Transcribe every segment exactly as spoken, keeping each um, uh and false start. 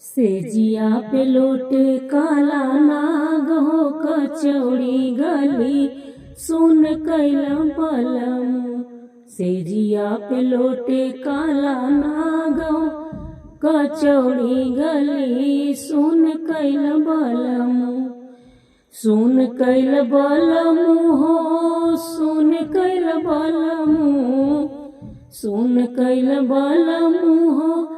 सेजिया पे लोटे काला नाग हो, कचौड़ी गली सुन कैला बलमू। सेजिया पे लोटे काला नाग हो, कचौड़ी गली सुन कैला बलमू। सुन कैला बलमू हो, सुन कैला बलमू, सुन कैला बलमू हो,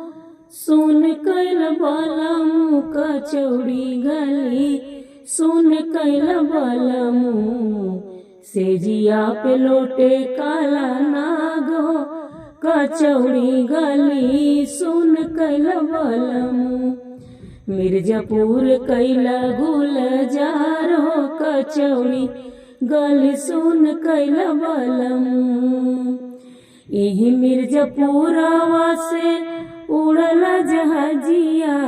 सुन कैला बलमू, कचौड़ी गली सुन कैला बलमू। सेजिया पे लोटे काला नाग हो, कचौड़ी गली सुन कैला बलमू। मिर्जापुर कैला गुलजार हो, कचौड़ी गली सुन कैला बलमू। इही मिर्जापुरवा से उड़ला जहाजिया,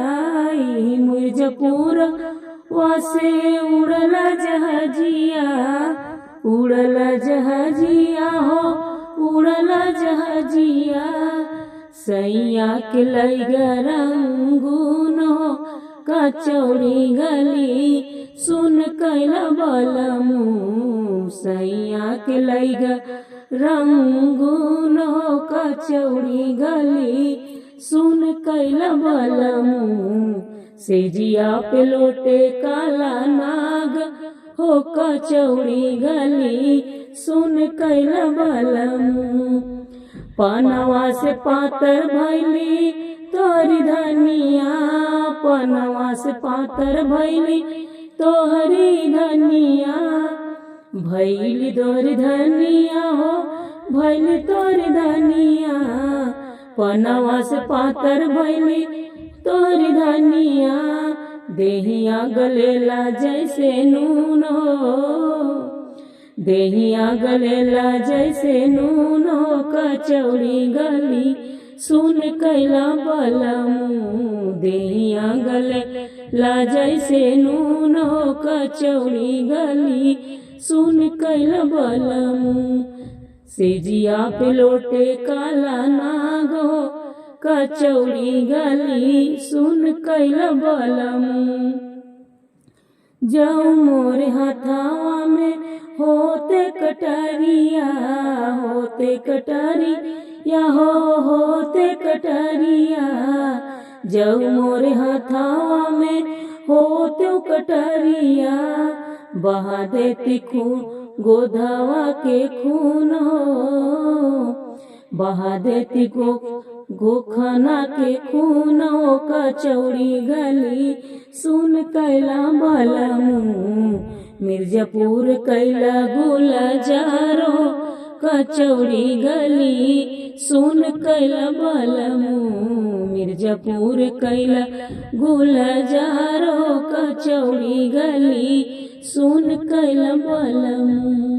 इही मिर्जापुरवा से उड़ला जहाजिया, उड़ला जहाजिया हो, उड़ला जहाजिया। सैया के लैगा रंगून हो, कचौड़ी गली सुन कैला बलमू। सैया के लैगा रंगून हो, कचौड़ी गली सुन कैला बलमू। सेजिया पे लोटे काला नाग हो, कचौड़ी गली सुन कैला बलमू। पनवा से पातर भैली तोहरी धनिया, पनवा से पातर भैली तोहरी धनिया। भैली तोहरी धनिया हो, भैली तोहरी धनिया। पनवा से पातर भैली तोहरी धनिया। देहिया गलेला जैसे नून हो, देहिया गलेला जैसे नून हो, कचौड़ी गली सुन कैला बलमू। देहिया गलेला जैसे नून हो, कचौड़ी गली सुन कैला बलमू। सेजिया पे लोटे काला नाग हो, कचौड़ी गली सुन कैला बलमू। जौ मोरे हथवा में होते कटरिया, होते कटरिया हो, होते कटरिया। जौ मोरे हथवा में होते कटरिया, बहा देती खून, गोधवा के खून हो। बहा देती गो-, गोखना के खून हो, कचौड़ी गली सुन कैला बलमू। मिर्जापुर कैला गुलजार हो, कचौड़ी गली सुन कैला बलमू। मिर्जापुर कैला गुलजार हो, कचौड़ी गली सुन कैला बलमू।